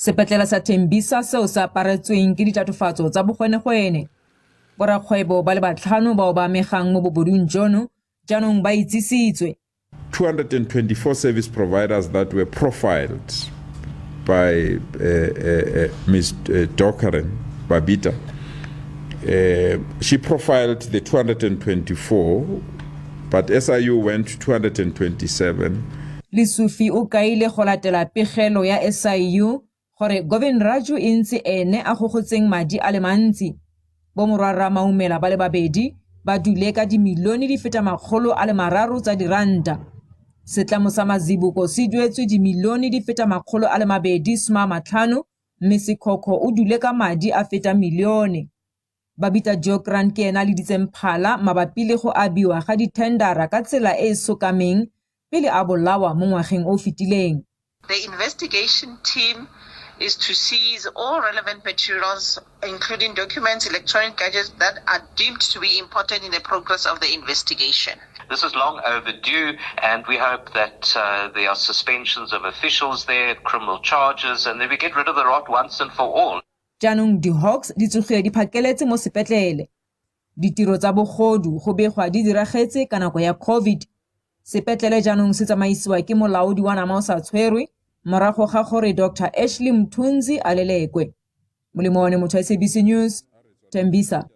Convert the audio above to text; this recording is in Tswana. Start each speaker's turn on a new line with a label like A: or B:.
A: Sepetlele sa Tembisa seo se aparetsweng ke ditatofatso tsa bogwenegwene. Borakgwebo ba le batlhano bao ba amegang mo bobodung jono jaanong ba itsisitswe.
B: 224 service providers that were profiled by Ms. Deokaran Babita. She profiled the 224, but SIU went to 227.
A: Lesufi o kaile go latela pegelo ya SIU gore Govind Raju e ntse ene a gogotseng madi a le mantsi. Bomorwarra Maumela ba le babedi ba dule ka dimilione di feta 300 tsa diranta. Setlamo sa Mazibuko se duetswe dimilione di feta 250 mme Sekhokho o dule ka madi a feta milione. Babita Deokaran ke ena a leditseng phala mabapi le go abiwa ga dithendara ka tsela e e sokameng pele a bolawa mo ngwageng o fetileng.
C: The investigation team is to seize all relevant materials, including documents, electronic gadgets that are deemed to be important in the progress of the investigation.
D: This is long overdue, and we hope that there are suspensions of officials there, criminal charges, and that we get rid of the rot once and for all.
A: Jaanong di-Hawks di tsogile di phakeletse mo sepetlele. Ditiro tsa bogodu go begwa di diragetse ka nako ya COVID. Sepetlele jaanong se tsamaisiwa ke molaodi wa nama o sa tshwerwe morago ga gore Dr. Ashley Mthunzi a lelekwe. Molemo one motho SABC News, Tembisa.